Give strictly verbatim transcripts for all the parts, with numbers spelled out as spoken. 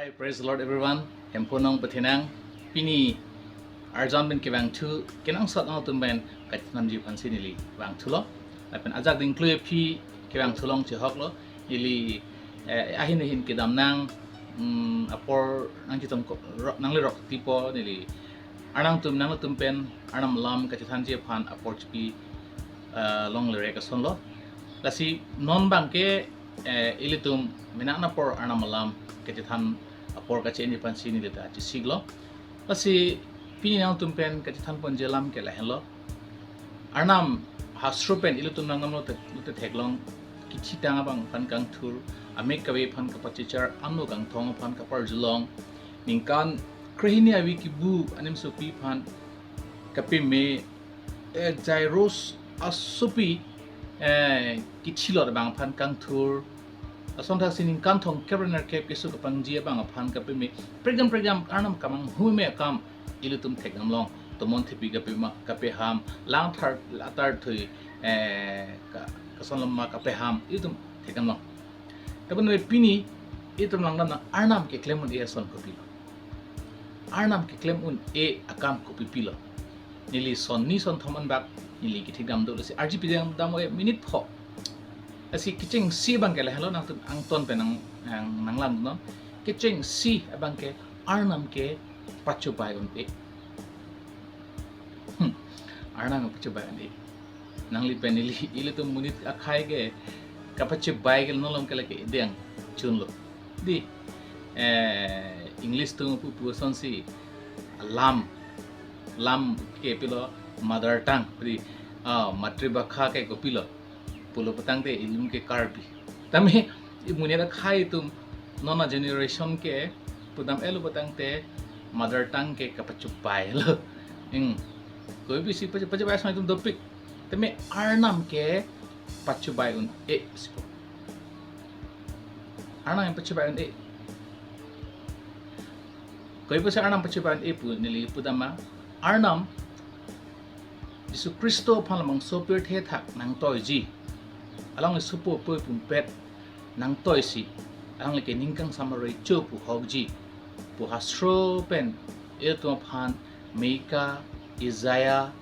Hi, praise the Lord everyone. Hemphu nong pathenang. Pini arjan pen kevangthu kenangsot nangtum pen kachethanji aphansi neli vangthulo. Lapen ajak dingklu aphi kevangthu along chehoklo. Neli eh, ahin ahin kedam nang mm, apor nangchetong ko- ro- nangle rok tipo neli. Arnam atum nangtum pen Arnam alam kachethanji aphan apor chipi eh, longle re asonlo. Lasi non abangke eh, ilitum mena apor Arnam alam kachethan apor kache-enji aphansi neli ta chesiklo. Lasi pini nangtum pen kachethan ponji alam ke lahenlo. Arnam hastro pen ilitum nangnamlo te, te theklong kethitang abang aphan kangthur, amek kave aphan kapachechar, ano kangthong aphan kaparjulong, ningkan krehini avi kibu animsopi aphan kapeme, eh, Jairus asopi eh, kethilot abang aphan kangthur, ason thaksi ningkan thomkep ra nerkep keso kapangji abang aphan kapeme, prekjam prekjam Arnam kamanghume akam ilitum thekdamlong. Tomon thepi kapema kapeham, langthar latar thui eh, ka, kason lama kapeham ilitum thekdamlong. Tapi pini itum langdam nang Arnam keklem un-e ason kopilo. Arnam keklem un-e akam kopipilo. Neli son ni son thom anbak neli kethekdam dolo si arji pidang dam e minute pho. Lasi kechengsi abangke lahenlo nangtum angton pen nang nang nanglam non. Kechengsi abangke Arnam ke pachobai un-e. Hmm. Arnam pachobai un-e. Nangli pen ili ilitum monit akhai ke kapachobai ke nolom ke lake ideng chunlo. Di eh, English atum pupu asonsi lam lam ke pilo mother tongue, di ah, matribhasha ke kopilo pulo putangte ilum ke Karbi. Tame imunera khai atum nona generation ke pudam elo putangte mother tongue ke kapachobai lo. Ing. Koi bisi pachobai sang itum dopik. Tame Arnam ke pachobai un-e sipo. Arnam pachobai un-e. Koi bisi Arnam pachobai un-e pu neli pudama. Arnam Jisu Khristo aphan labangso pirthe athak nangtoiji. Alangli sopo poi pumpet nangtoisi. Alangli ke ning kangsam aroi cho pu hokji. Pu hastro pen itum aphan Mika, Isaiah,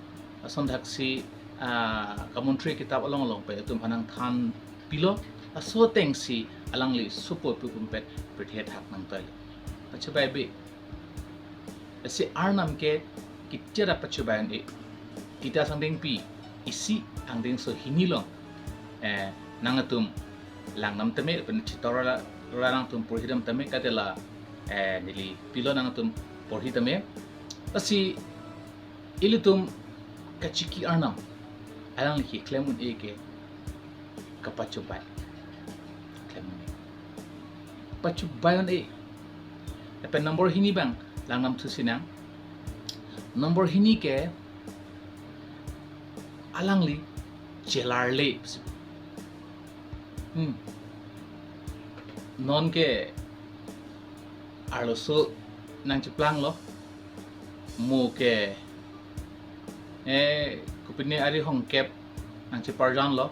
ason thaksi ah, kamontri kitap along along pen itum aphan nangthan pilo. Laso atengsi alangli sopo poi pumpet pirthe athak nangtoi. Pachobai be. Lasi Arnam ke ketiara pachobai un-e. Titus angdengpi isi angdengso hini along eh, nangtum langdam tame pen chitora la nangtum porhidam tame katela eh, neli pilo nangtum porhi tame. Lasi ilitum kachiki Arnam alangli keklem un-e ke kapachobai. Klem un-e. Pachobai un-e. Lapen number hini abang langdamthu sinang. Number hini ke alangli chelarle. Hmm. Non ke arloso nangcheplanglo. Mo ke eh kopine ari hongkep nangcheparjanlo.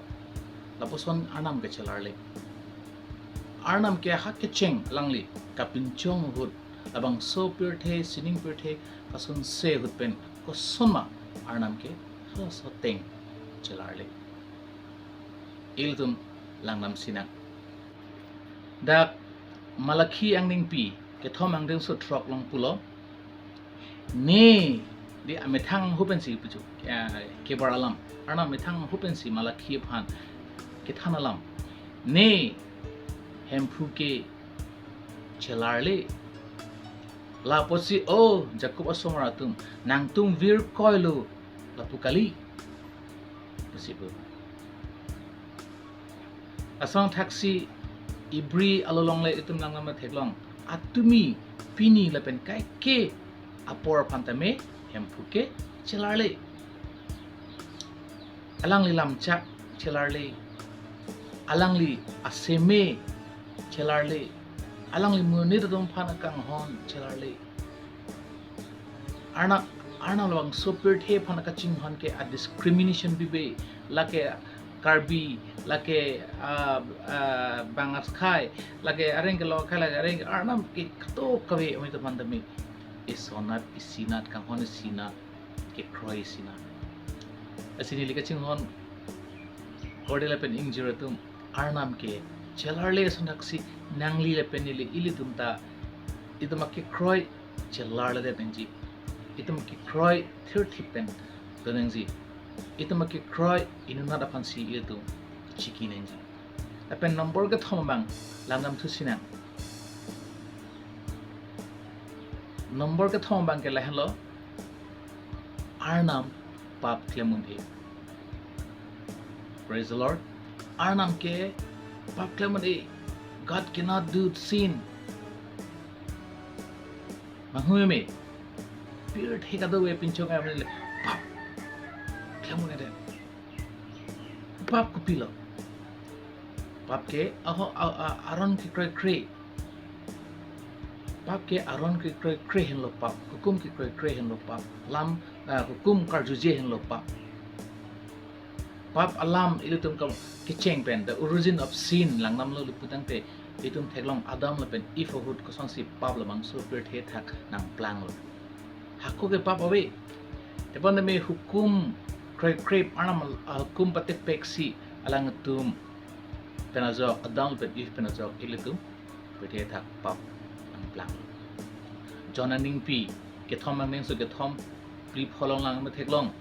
Lapuson Arnam ke chelarle. Arnam ke ha kecheng alangli kapinchong ahut labangso pirthe sining pirthe kason se ahut pen kosonma Arnam ke halaso ateng chelarle. Ilitum langdam sinang. Dak Malakhi angdengpi kethom angdengso throk along pulo. Ne di amethang ahut pensi puchu eh, kebar alam. Arnam amethang ahut pensi Malakhi aphan kethan alam. Ne Hemphu ke chelarle. Lapotsi o Jakob asomar atum nangtum vir koilo lapu kali. Pusi pu. Ason thaksi Ibri along longle itum langdam theklong. Atumi pini lapen kaike apor aphan tame Hemphu ke chelarle. Alangli lamchak chelarle. Alangli aseme chelarle. Alangli monit atum aphan akanghon chelarle. Arnam Arnam labangso pirthe aphan akachinghon ke a discrimination pipe, lake Karbi, lake, ah, ah, Bangaskhai, lake areng ke Lokhai, lake areng ke Arnam ke kato kave amonit aphan tame isonat, isinat, kanghon isinat, kekroi isinat. Lasi neli kachinghon kardom lapen ingjir atum, Arnam ke chelarle ason thaksi nangli lapen neli, ilitum ta itum akekroi chelarledet nangji. Itum akekroi thirthip pen do nangji. Itum akekroi inutnat aphansi itum chiki nangji. Lapen number kethom abang langdam thusi nang. Number kethom abang ke lahenlo, Arnam pap klem un-e. Praise the Lord. Arnam ke pap klem un-e. God cannot do sin. Manghu me. Pirthe kadokave pinchong am le pap klem un-edet. Pap kopilo? Pap ke aho, a, a, aron kekroikre. Pap ke aron kekroikre henlo pap. Hukum kekroikre henlo pap. Lam, ah, hukum karjuje henlo pap. Pap alam ilitum ke kecheng pen, the origin of sin, langdamlo lapu tangte, itum theklong Adam lapen Eve ahut kosonsi pap labangso pirthe thak nangplanglo. Hako ke pap ave. Tebon tame hukum kroikrep, Arnam ahukum patepeksi alangtum pen ajok, Adam pen Eve pen ajok ilitum pirthe thak pap nangplang. John aningpi kethom angdengso kethom phli pho along lang metheklong.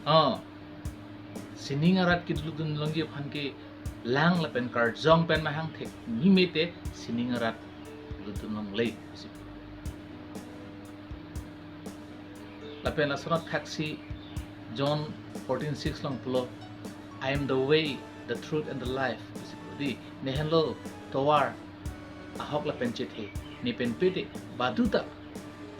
Oh, sining arat kelutdun longji aphan ke lang lapen karjong pen mahang thek ni mete sining arat lutdun longle. Lapen lason thaksi John fourteen six along pulo, "I am the way, the truth and the life." Di, ne henlo tovar, ahok lapen chethe, ne pen pete baduta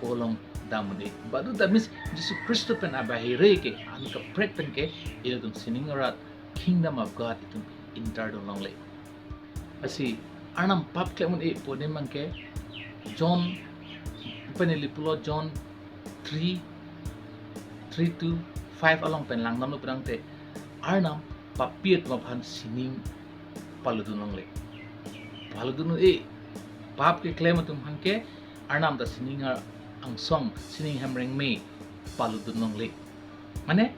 po along dam un-e. Baduta means Jisu Khristo pen abahire ke an kaprek pen ke ilitum sining arat, kingdom of God itum enter dun longle. Lasi Arnam pap klem un-e pu adim abang ke John pen ili pulo, John three, three to five along pen langdamlo pu tangte, Arnam papi atum aphan sining palutdun longle. Palutdun un-e. Pap keklem atum aphan ke Arnam ta sining a-, angsong, sining hemreng me palutdun longle. Mane,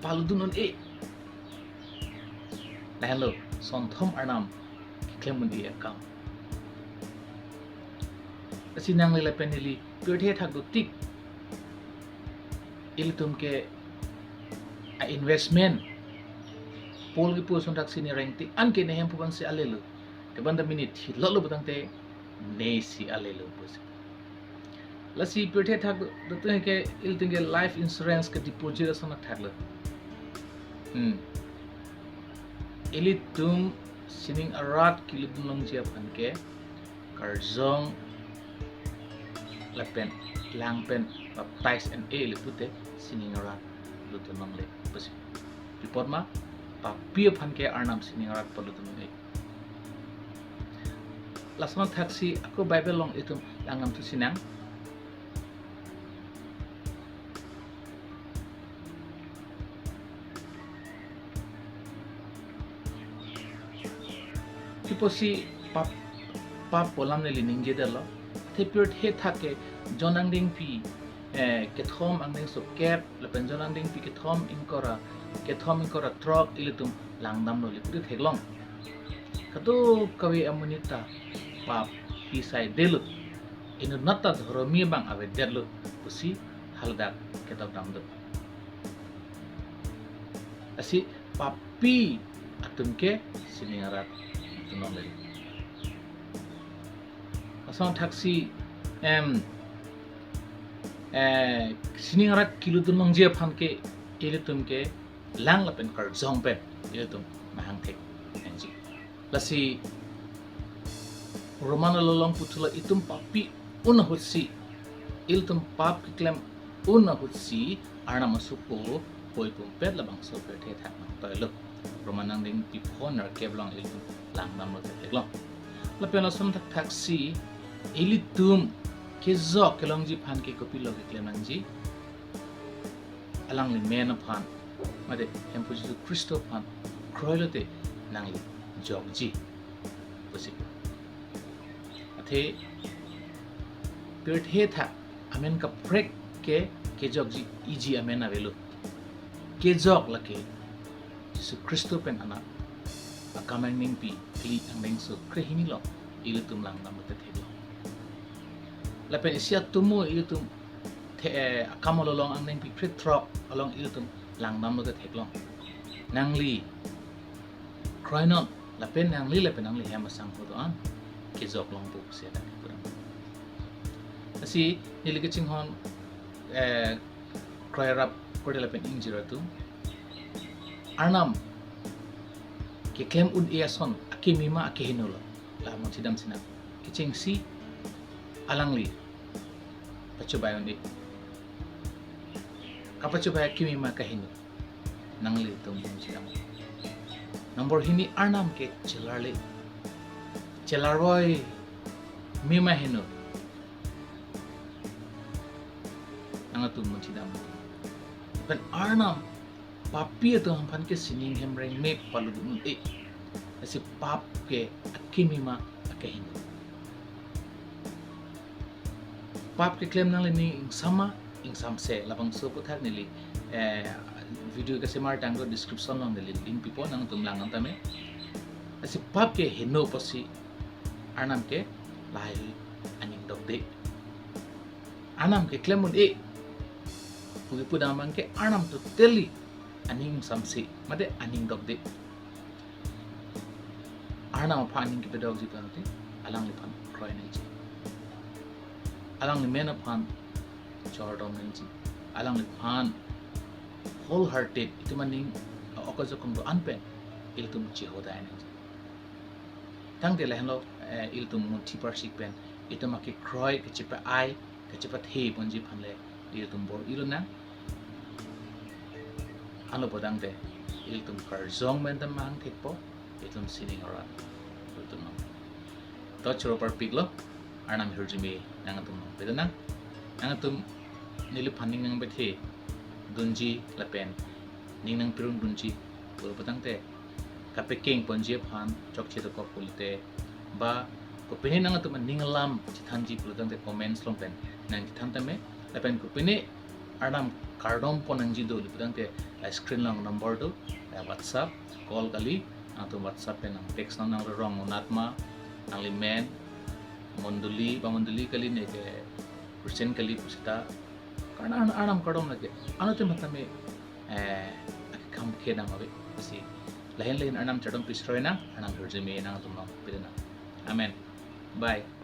palutdun un-e. Lahenlo, sonthom Arnam keklem un-e akam. Lasi nangli lapen neli pirthe thak dotik, ilitum ke a-investment, Paul kipu ason thaksi ne rengtik an ke ne hemphu abangsi alelo. Tebon tame ne thilotlo pu tangte nesi alelo pusi. Lasi pirthe thak do, do tu ke ilitum ke life insurance ke deposit ason thaklo. Hmm. Ilitum sining arat kelutdun longji aphan ke karjong lapen lang pen baptize un-e ili pute sining arat lutdun longle pusi. Pi apot ma, papi aphan ke Arnam sining arat palutdun un-e. Lason thaksi ako Bible along itum langdam thusi nang. Kipusi pap, pap pu alam neli ningjedetlo. Athe pirthe thak ke John angdengpi, eh, kethom angdengso kep, lapen John angdengpi kethom ingkoi ra, kethom ingkoi ra throk ilitum langdamlo ili pute theklong. Kadokave amonit ta pap pi saidetlo. Inutnat ta dhoromi abang avedetlo pusi haladak ketok dam do. Lasi papi atum ke sining arat lutdun longle. Lason thaksi, em, eh, sining arat kelutdun longji aphan ke ilitum ke lang lapen karjong pen ilitum mahang thek nangji. Lasi Roman along puthulo, itum papi un ahutsi, ilitum pap keklem un ahutsi Arnam asopo poi pumpet labangso pirthe thak nangtoilo. Roman angdengpi pho nerkep along ilitum langdamlo theklong. Lapen lason thak thaksi ilitum kejok kelongji aphan ke kopilo keklem nangji? Alangli men aphan mate Hemphu Jisu Khristo aphan kroilote nangli jokji pusi. Athe pirthe athak amen kaprek ke kejokji iji amen avelo. Kejok lake Jisu Khristo pen anat akam angnengpi kli angdengso krehini along ilitum langdamlote theklong. Lapen isi atomo ilitum the, eh, akam along angnengpi krethrok along ilitum langdamlote theklong. Nangli kroinon lapen nangli lapen nangli hem asangho do-an kejok longpo pusi dak pudam. Lasi neli kachinghon, eh, kroirap korte lapen ingjir atum, Arnam keklem un-e ason akimi ma akehingno lo, la munchidam sinang. Kechengsi alangli pachobei un-e. Kapachobei akimi ma akehingno, nanglitum munchidam. Number hini, Arnam ke chelarle, chelarvoi me ma hingno, nangtum munchidam. Pen Arnam papi atum aphan ke sining hem rengme palut un-e. Lasi pap ke akimi ma akehingno. Pap keklem nanglining ingsam ma ingsamse, labangso aputhak neli, eh, video kesemar tanglo, description along neli link pipo, nangtum lang-an tame. Lasi pap ke hingno pusi Arnam ke lahai aning dokde. Arnam keklem un-e pu kepudam abang ke Arnam totally aning ingsamse mate aning dokde. Arnam aphan aning kepadokji tangte alangliphan kroi nangji. Alangli men aphan chordom nangji. Alangliphan wholehearted, itum aning okajokong do-an pen ilitum chehodai nangji. Tangte lahenlo, eh, ilitum munthi parsik pen itum akekroi kachepa-ai kachepathe ponji aphan le ilitum bor-i lonang. Anlo pudamte ilitum karjong pen ta mang thekpo, ilitum sining arat ilitum nang. To choro parpiklo, Arnam ahirjume nangtum nangpedonang. Nangtum neliphan ning nangpethe dunji lapen ning nangpirun dunji pulo pudamte, kapekeng ponji aphan chokche dokok pulote, ba kopine nangtum aning alam chethanji pulo tangte comments along pen nangchethan tame, lapen kopine Arnam kardom pon nangji do pulo tangte, la screen along number do, la WhatsApp call kali, nangtum WhatsApp pen nang text nang, nang rong unat ma, nangli men, mondoli, ba mondoli kali ne ke Christian kali pusita, karena Arnam, Arnam kardom lake, ano te matame, eh, akam ke nang ave, si lahin lahin Arnam chardom pisroi nang, Arnam ahirjume nangtum nangpedenang. Amen. Bye.